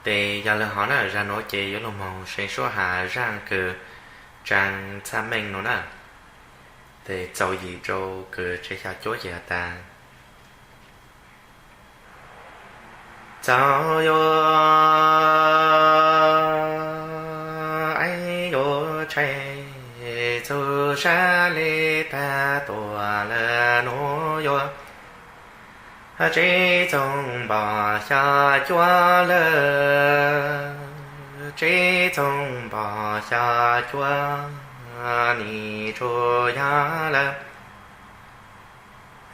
Ces yog li hov na, zaj nuav ces yuav lug moog see suab has zaaj kws tsaa txhaj meej nuav na. Ces txaus yim rua kws tsev xya cuab ces has tas: Txaus yuav, yuav tsheej txug sab le taag tuaj lawm nuav yuav tsib txoog npog xya cuab lawm, tsib txoog npog xya cuab, nim tsuas yog lawm.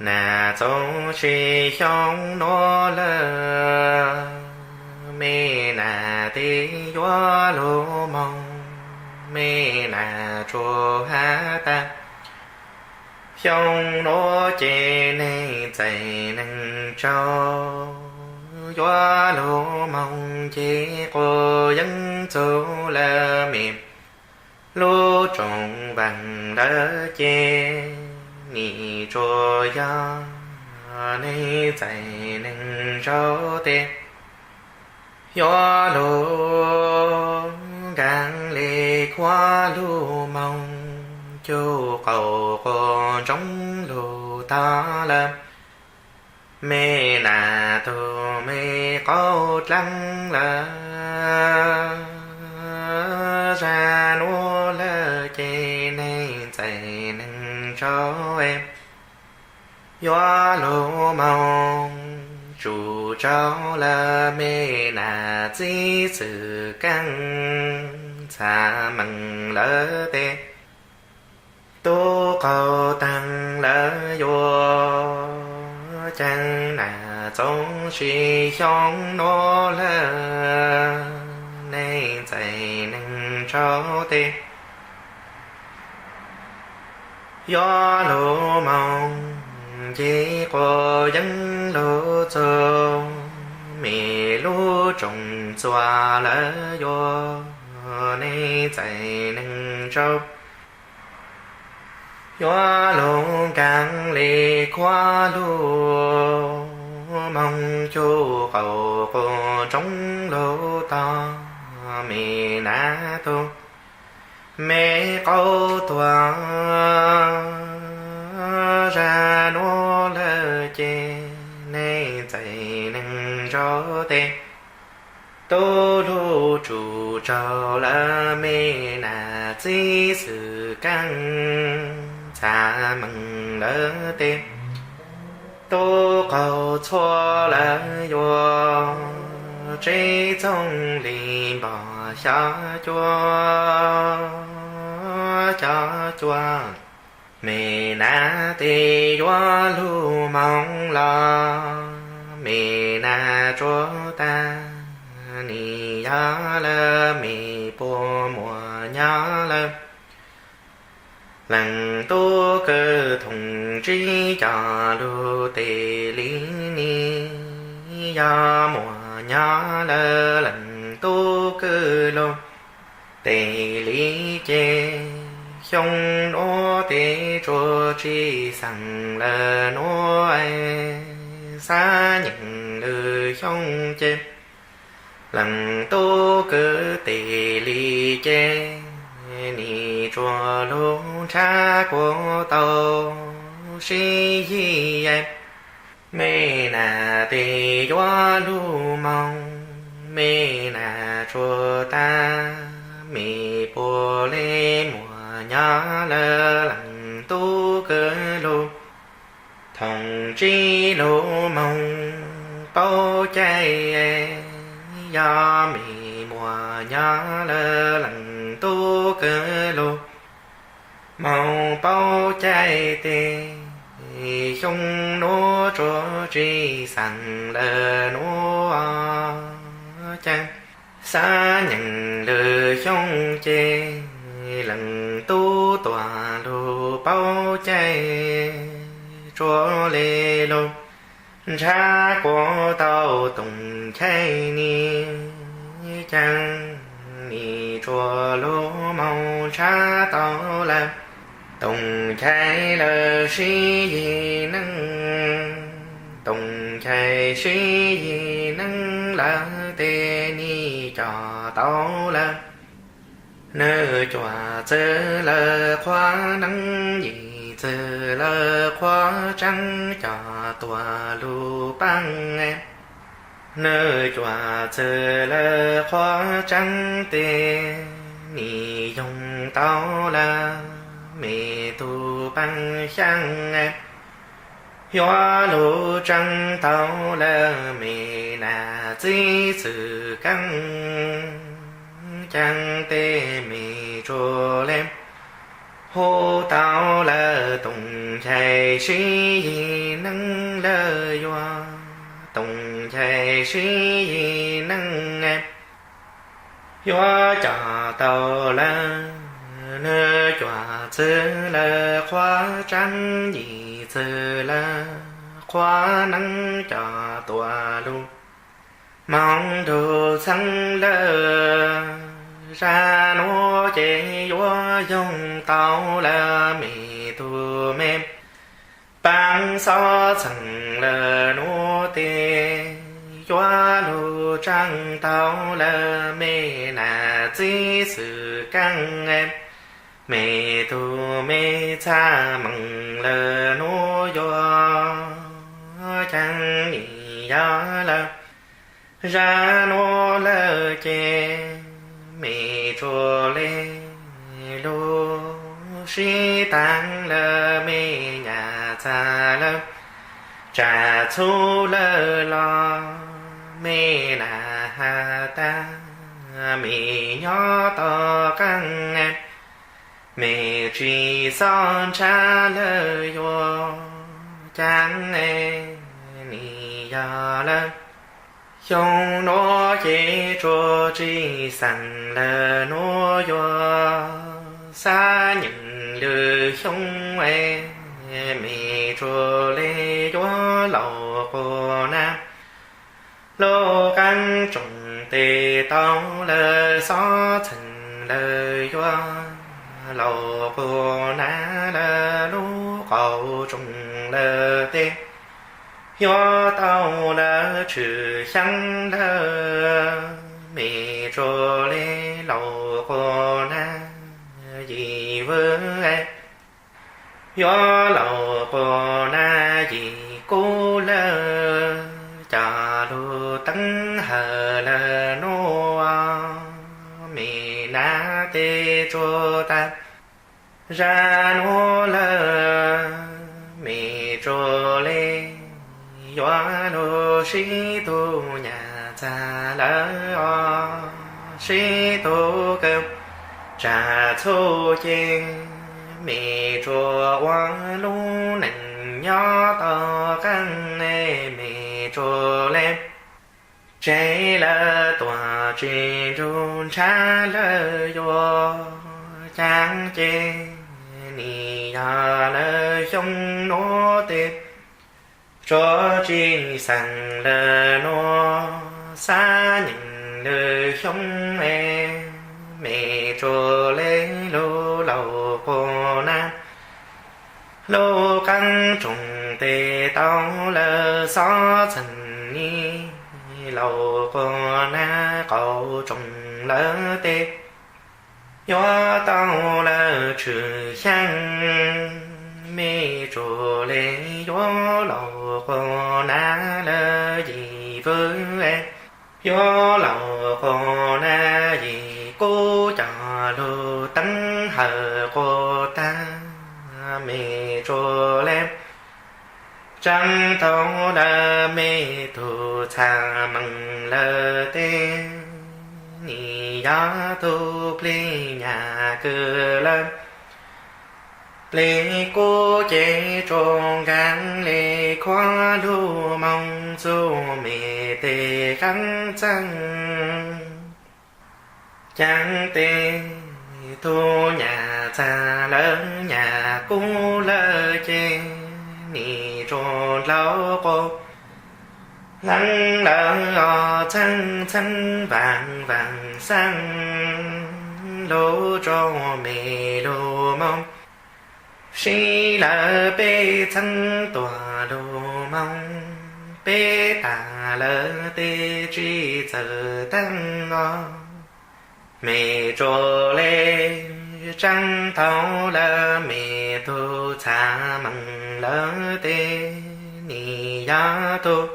Nas txoov sib xyoo nuav lawm, me nas tes yuav lug moog, me nas tsuas has tas: Xyoo nuav ces neeg txais neeg tsaug, yuav lug moog ces quas yeeb txug lawm, me lub tsoom vaaj lawm ces nim tsuas yog neeg txais neeg tsaug tes yuav lug nkaag le khuav lug moog, cuj qaug quas ntsoov lug tag lawm, me nas tug me qau dlaab lawm. Zag nuav lawm ces neeg txais neeg tsaug, yuav lug moog tsum tsaug lawm, me nas txib xwm kaaj txha meej lawm tes tub qaug taag lawm yuav caag. Nas txoov sib xyoo nuav lawm, neeg txais neeg tsaug tes yuav lug moog ces quas yeeb lug txug, me lub tsoom txuas lawm yuav neeg txais neeg tsaug, yuav lug nkaag le khuav lug moog, cuj qaug quas ntsoov lug tog, me nas tug me qau tuag. Zag nuav lawm ces neeg txais neeg tsaug tes tub lug tsum tsaug lawm, me nas txib xwm kaaj txha meej lawm tes tub qaug txhua lawm yuav tsib txoog li npog xya cuab, xya cuab, me nas tes yuav lug moog los, me nas tsuas tas, nim yog lawm, me puab muaj nyab lawm. Leej tub kwv thoom tsib cov lug tes li, nim yog muaj nyab lawm, leej tub kwv lug tes li ces xyoo nuav tes tsuas tsis xeem lawm nuav, xab nyeem lwm xyoo ces leej tub kwv tes li ces nim tsuas lug nrhav kuas tau sib yig. Me nas tes yuav lug moog, me nas tsuas tas, me puab le muaj nyab lawm, leej tub kwv lug thoom tsib lug moog paub caij. Yog me muaj nyab lawm, leej tub kwv lug moog paub caij tes xyoo nuav tsuas tsis xeem lawm nuav caag. Xab nyeem lwm xyoo ces leej tub tuaj lug paub caij, tsuas le lug nrhav kuas tau Toom Nchai ni caag, nim tsuas lug moog nrhav tau lawm. Toom Nchai lawv sib yig neej, Toom Nchai sib yig neej lawm tes nim cov tau lawm. Nws cuam txwv lawm qhua neeb, yim txwv lawm qhua tseeb, cov tuam lug paab. Nws cuam txwv lawm qhua tseeb tes, nim yoog tau lawm mej tug paab xyaa. Yuav lug tseeb tau lawm mej nam txiv xwm keeb, caag tes mej tsuas le hu tau lawm Toom Nchai Sib Yig Neeb lawm yuav, Toom Nchai Sib Yig Neeb yuav coj tau lawm. Nws cuam txwv lawm qhua tseeb, yim txwv lawm qhua neeb, coj tuam lug moog nrug txheeb lawm. Zag nuav ces yuav yoog tau lawm mej tug me paab xob txheej lawm nuav tes, yuav lug tseeb tau lawm mej nam txiv xwm keeb. Mej tug me txha meej lawm nuav yuav caag nim yog lawm. Zag nuav lawm ces mej tsuas le lug sib taag lawm mej nyam txag lawm, tsam txhub lawm los mej nam has tas mej nyob tom qaab, mej tsis xob ntshaw lawm yuav caag nim yog lawm. Xyoo nuav ces tsuas tsis xeem lawm nuav yuav xab nyeem lwm xyoo, mej tsuas le yuav laus quas nab. Lub qaab tsoom tes tau lawm xob txheej lawm yuav laus quas nab lawm lub qaum tsoom lawm tes, yuav tau lawm tshwm xyaa lawm mej tsuas le laus quas nab yim vwm. Yuav laus quas nab yim kub lawm, coj lug teeb hawm lawm nuav mej nab tes tsuas tas. Zag nuav lawm mej tsuas le yuav lug sib tug nyam txag lawm os, sib tug kawg tsam txhub ces mej tsuas ua lub neej nyob tom qaab, mej tsuas le tseg lawm tuam tsis nrug ntshaw lawm yuav caag ces nim yog lawm xyoo nuav tes, tsuas tsis xeem lawm nuav xab nyeem lwm xyoo, mej tsuas le lug laus quas nab. Lub qaab tsoom tes tau lawm xob txheej nim, laus quas nab qaum tsoom lawm tes, yuav tau lawm tshwm xyaa, mej tsuas le yuav laus quas nab lawm yim vwm. Yuav laus quas nab yim kub coj lug teeb hawm quas tag, mej tsuas le tseeb tau lawm mej tug txha meej lawm tes, nim yog tug plig nyam kawg lawm. Plig kub ces tsuas nkaag le khuam lug moog txug mej tes qaab txeeg. Caag tes tug nyam txag lawm nyam kub lawm ces nim tsuas dlaus quas leeb lawm os, txheeb txheeb vaam vaam xeeb lug rua mej lug moog. Sib lawm peb txheeb tuam lug moog, peb tag lawv tej tsis txawj teeb os. Me tsuas le tseeb thaum lawv me tug txha meej lawv tej, nim yog tug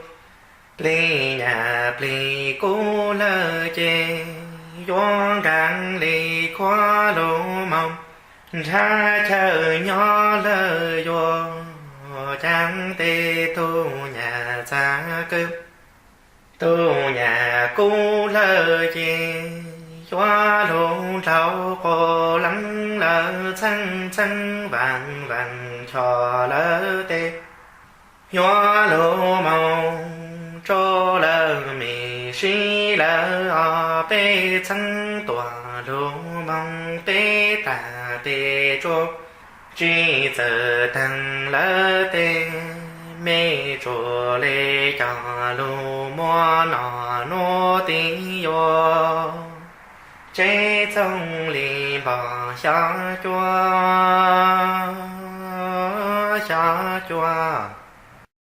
plig nyab plig kub lawm ces yuav nkees li khuav lug moog nrhav chaw nyob lawm yuav caag tej tug nyab txag kawg. Tug nyab kub lawm ces yuav lug nrhaus quas leej lawm txheeb txheeb vaaj vaaj choj lawm tej, yuav lug moog rua lawm me sib lawm os. Peb txheeb tuaj lug moog peb tag tej tsuas tsis txawj teeb lawm tej, me tsuas le coj lug muab noj nuav tib yuav, tseb txooj li npog xyov cua, xyov cua.